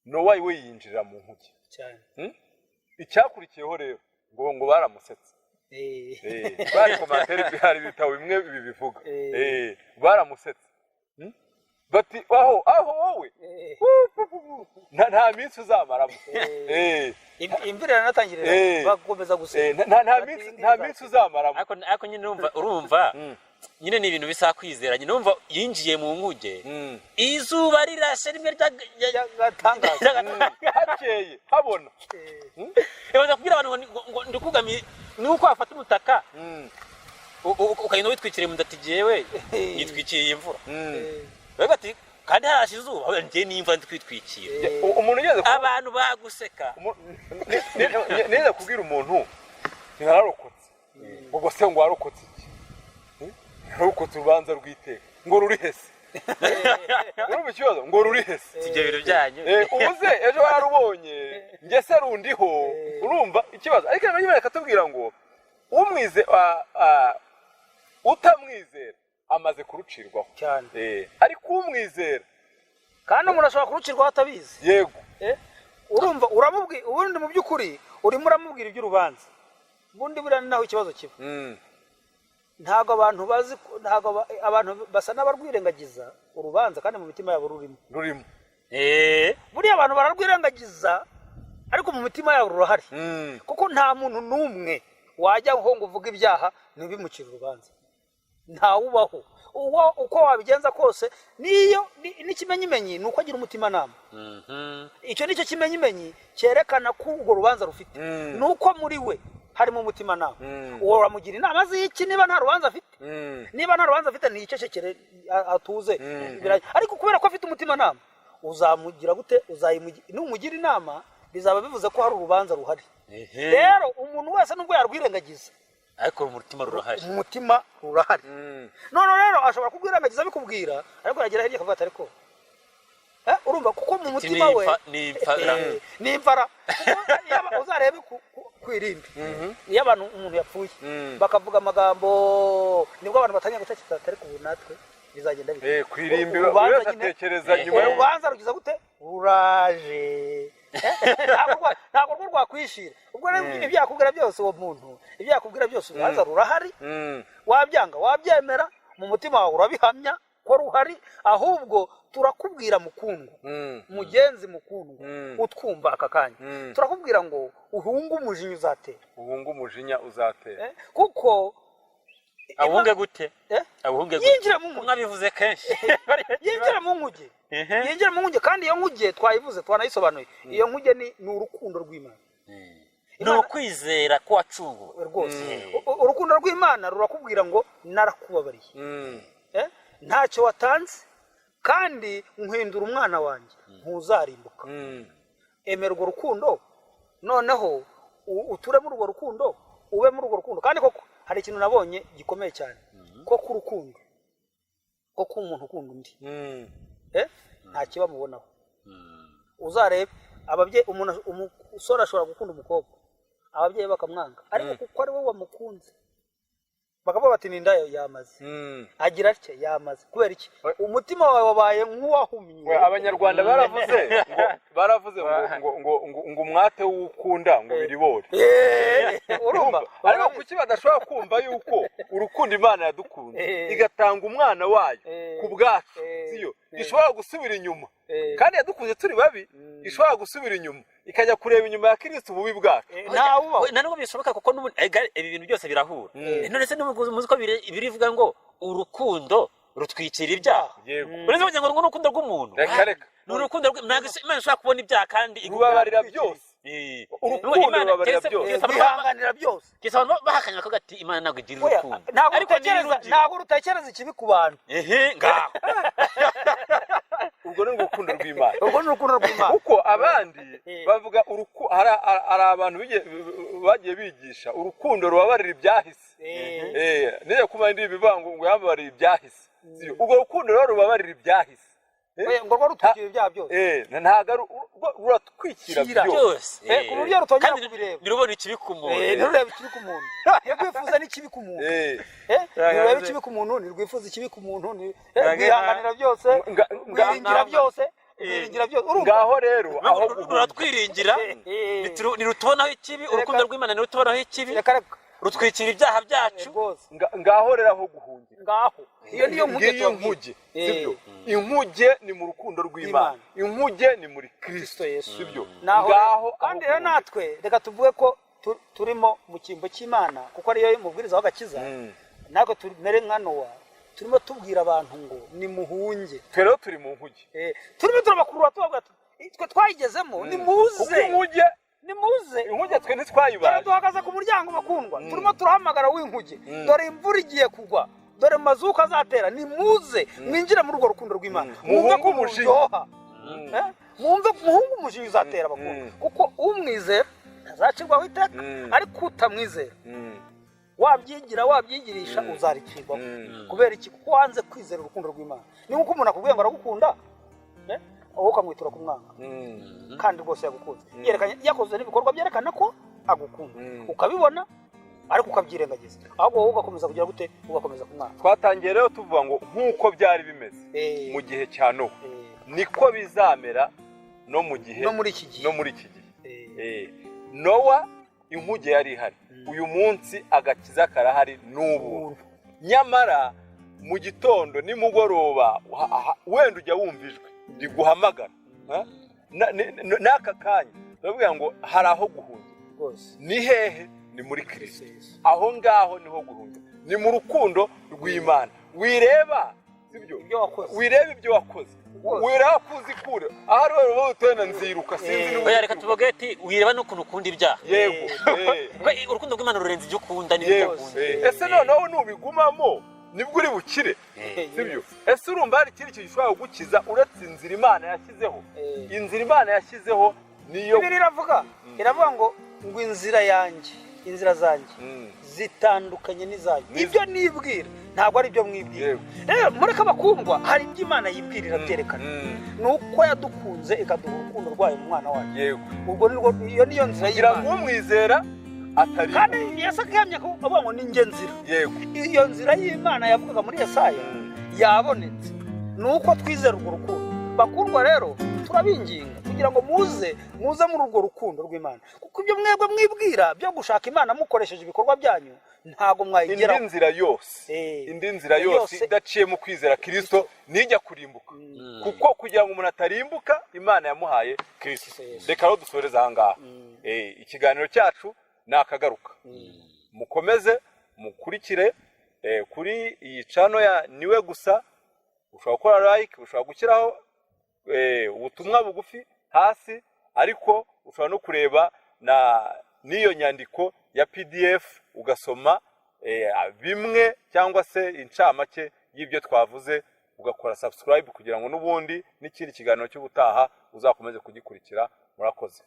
Nowa we yinjira mu nkuge. Cyane. Icyakurikiyeho rero ngo baramusetse. Bari commentaire, hari ibitabo bimwe bibivuga. Baramusetse. Bati aho aho wowe nta minsi uzamaramo. Imvura iranatangirira, bakomeza gusenga. Nta minsi uzamaramo. Ariko nyine urumva nyine ni ibintu bisaba kwizera. Nyine urumva yinjiye mu nkuge, izuba rirashe rimwe. Gatangaza. Hakeye habona. Ibaza kubwira abantu ngo ndikugamiye, ni uko wafata umutaka ukagenda witwikiriye mu ati jyewe yitwikiriye imvura. Bavuga ati kandi harashe izuba, ahubwo njye n'imvura ndikwitwikira. Umuntu ugeze Abantu baguseka. Nigeze kubwira umuntu ntararokotse, ubwo se ngo warokotse iki? Narokotse urubanza rw'iteka. Ngo ruri hese? Urumva ikibazo? Ngo ruri hese? Si ibyo bintu byanyu. Ubuze ejo wararubonye, njye se rundiho. Urumva ikibazo? Ariko Imana ikatubwira ngo umwize utamwizera amaze kurucirwaho. Cyane. Ariko umwizera Kandi umuntu ashobora kurucirwaho atabizi. Yego. Urumva uramubwira, ubundi mu by'ukuri urimo uramubwira iby'urubanza. Ubundi buriya ni naho ikibazo kiba. Ntabwo abantu bazi ntabwo abantu basa n'abarwirengagiza urubanza, kandi mu mitima yabo rurimo. Rurimo. Buriya abantu bararwirengagiza, ariko mu mitima yabo rurahari, kuko nta muntu n'umwe wajya aho ngo uvuge ibyaha ntibimukire urubanza. Ntawubaho. Uwo uko wabigenza kose, niyo n'ikimenyimenyi ni uko agira umutimanama. Icyo nicyo kimenyimenyi cyerekana ko urwo rubanza rufite, ni uko muri we harimo umutimanama. Uwo uramugira inama z'iki niba nta rubanza afite? Niba nta rubanza afite, ntiyicecekere, atuze. Ariko kubera ko afite umutimanama, uzamugira gute? Numugira inama bizaba bivuze ko hari urubanza ruhari. Rero umuntu wese nubwo yarwirengagiza, Ariko mu mutima rurahari. Mu mutima rurahari. None rero ashobora kubwirengagiza bikubwira, ariko yagera hirya akavuga ati ariko urumva, kuko mu mutima we Nimfa. Nimfara. Kuko uzarebe ku irimbi, iyo abantu umuntu yapfuye bakavuga amagambo, nibwo abantu batangira gutekereza ati ariko ubu natwe bizagenda bite? Ku irimbi buri Urubanza wese nyine- atekereza nyuma yo Urubanza rugize gute? Ruraje. Ntabwo rwo rwakwishira. Ubwo rero ibyo yakubwira byose, uwo muntu ibyo yakubwira byose, urubanza rurahari. Wabyanga wabyemera, mu mutima wawe urabihamya ko ruhari. Ahubwo turakubwira, mukundwa, mugenzi mukundwa utwumva aka kanya, turakubwira ngo uhunge umujinya uzatera. Uhunge umujinya uzatera. Kuko Awuhunge gute? Eh? Awuhunge gute? Yinjira mu nkuge. Mwabivuze kenshi. Yinjira mu nkuge. Yinjira mu nkuge, kandi iyo nkuge twayivuze, twanayisobanuye. Iyo nkuge ni urukundo rw'Imana. Ni ukwizera ko wacunguwe. Rwose. Urukundo rw'Imana rurakubwira ngo narakubabariye. Ntacyo watanze, kandi nkwindura umwana wanjye, ntuzarimbuka. Emera urwo rukundo, noneho uture muri urwo rukundo, ube muri urwo rukundo. Kandi koko hari ikintu nabonye gikomeye cyane, ko ku rukundo, ko ku umuntu ukunda undi, nta kibamubonaho. Uzarebe ababyeyi, umuntu umusore ashobora gukunda umukobwa, ababyeyi bakamwanga, ariko kuko ari we wamukunze bakavuga bati ni indayo yamaze, agira atya yamaze. Kubera iki? Umutima wawe wabaye nk'uwahumye. We, Abanyarwanda baravuze ngo umwate w'ukunda ngo biribore. Urumva? Ariko kuki badashobora kumva yuko urukundo Imana yadukunze igatanga umwana wayo ku bwacu, siyo ishobora gusubira inyuma? Kandi yadukunze turi babi, ishobora gusubira inyuma ikajya kureba inyuma ya Kirisito ububi bwacu? Ntawubaho. We, nta nubwo bishoboka, kuko n'ubundi ibi bintu byose birahura. None se n'ubu muzi ko birivuga ngo urukundo rutwikira ibyaha? Yego. Uretse kugira ngo ni urukundo rw'umuntu. Reka reka. Ni urukundo ntabwo Imana ishobora kubona ibyaha kandi Rubabarira byose. Urukundo Imana- rubabarira byose. Rwihanganira byose. Keretse abantu bahakanye bakavuga ati Imana ntabwo igira Oya, urukundo. ntabwo Ariko rutekereza niba rugira- ntabwo rutekereza ikibi ku bantu. Ehe, ngaho. Ubwo ni urukundo rw'Imana. Urwo ni urukundo rw'Imana. Kuko abandi bavuga hari abantu bagiye bigisha urukundo rubabarira ibyahise. Niyo kuba indi bivuga ngo yababariye ibyahise. Sibyo? Ubwo rukundo rero rubabarira ibyahise. Oya, ngo rwo rutwikira ibyaha byose. Ntabwo ari ruratwikira Kira. byose. Byose. Ku buryo rutongera Kandi kubireba. ntirubona ikibi ku muntu. Ntirurebe ikibi ku muntu, ntirwifuza n'ikibi ku muntu. Ntirurebe ikibi ku muntu, ntirwifuza ikibi ku muntu, rwihanganira byose, rwiringira byose. Rwiringira byose, urumva? Ngaho rero aho guhungira. Ruratwiringira, ntirutubonaho ikibi. Urukundo rw'Imana ntirutubonaho ikibi, Reka, reka. rutwikira ibyaha byacu. Rwose. Ngaho rero aho guhungira. Ngaho iyo niyo nkuge Ngiyo tubabwira. nkuge, sibyo? Inkuge ni mu rukundo rw'Imana, inkuge ni muri Kristo Kristo Yesu. Sibyo? Naho Ngaho kandi aho rero guhungira. natwe reka tuvuge ko turimo mu cyimbo cy'Imana, kuko ariyo mubwiriza w'agakiza. Natwe tumere nka Nowa, turimo tubwira abantu ngo nimuhunge. Twe rero turi mu nkuge. Turimo turabakurura, tubabwira tuti, twe twayigezemo, Kuko nimuze, inkuge, nimuze. Inkuge twe Dore ntitwayibaye. duhagaze ku muryango, bakundwa, turimo turahamagara w'inkuge. Dore imvura igiye kugwa, dore mazuka azatera, nimuze mwinjire muri urwo rukundo rw'Imana, mwumve Muhunge ko umujinya. muryoha. Mwumve, muhunge umujinya uzatera, bakundwa, kuko umwizera ntazacirwaho iteka, ariko utamwizera, wabyigira wabyigirisha, uzaricirwaho. Kubera iki? Kuko wanze kwizera urukundo rw'Imana. Ni nk'uko umuntu akubwiye ngo aragukunda, wowe ukamwitura kumwanga, kandi rwose yagukunze, yerekanye, yakoze n'ibikorwa byerekana ko agukunda, ukabibona ariko ukabyirengagiza, ahubwo wowe ugakomeza kugira gute? Ugakomeza kumwanga. Twatangiye rero tuvuga ngo nk'uko byari bimeze mu gihe cya Nowa, niko bizamera no mu gihe No muri iki gihe. No muri iki gihe. Nowa inkuge yari ihari, uyu munsi agakiza karahari n'ubu. Ubuntu. Nyamara mu gitondo, nimugoroba, wenda ujya wumva ijwi riguhamagara. Ha? N'aka kanya turavuga ngo hari aho guhungira. Rwose. Ni hehe? Ni muri Kirisito. Aho ngaho niho guhungira, ni mu rukundo rw'Imana. Wireba, sibyo? Ibyo wakoze. Wireba ibyo wakoze. Rwose. Wireba ko uzi kure ahari wowe utenda nziruka, sinzi n'uburyo. Oya, reka tuvuge ati wireba n'ukuntu ukunda ibyaha. Yego. Kuko urukundo rw'Imana rurenze ibyo ukunda n'ibyo udakunda. Ese noneho nubigumamo nibwo uri bukire, sibyo? Ese urumva hari ikindi kintu gishobora kugukiza uretse inzira Imana yashyizeho? Inzira Imana yashyizeho niyo. Bibiliya iravuga ngo inzira yanjye, inzira zanjye zitandukanye n'izanyu, ibyo nibwira ntabwo ari ibyo mwibwira. Rero mureke abakundwa, hari ibyo Imana yibwirira byerekana, ni uko yadukunze ikaduha urukundo rwayo mu mwana wayo. Ubwo nirwo, iyo niyo nzira Kugira ngo y'Imana. umwizera atari Kandi Yesu akihamya ko avuga ngo ni njye nzira. Iyo nzira y'Imana yavugaga muri Yesaya yabonetse, ni uko twizera urwo rukundo. Bakundwa rero, turabinginga kugira ngo muze, muze muri urwo rukundo rw'Imana, kuko ibyo mwebwe mwibwira byo gushaka Imana mukoresheje ibikorwa byanyu ntabwo Indi mwayigeraho. nzira yose, indi nzira yose yose idaciye mu kwizera Kirisito nijya kurimbuka, kuko kugira ngo umuntu atarimbuka Imana yamuhaye Kirisito. Kristo Yesu. Reka rero dusoreze aha ngaha. Ikiganiro cyacu ni akagaruka. Mukomeze mukurikire kuri iyi channel ya Niwe Gusa. Ushobora gukora like, ushobora gushyiraho ubutumwa bugufi hasi, ariko ushobora no kureba na n'iyo nyandiko ya PDF, ugasoma bimwe cyangwa se incamake y'ibyo twavuze, ugakora subscribe kugira ngo n'ubundi n'ikindi kiganiro cy'ubutaha uzakomeze kugikurikira. Murakoze.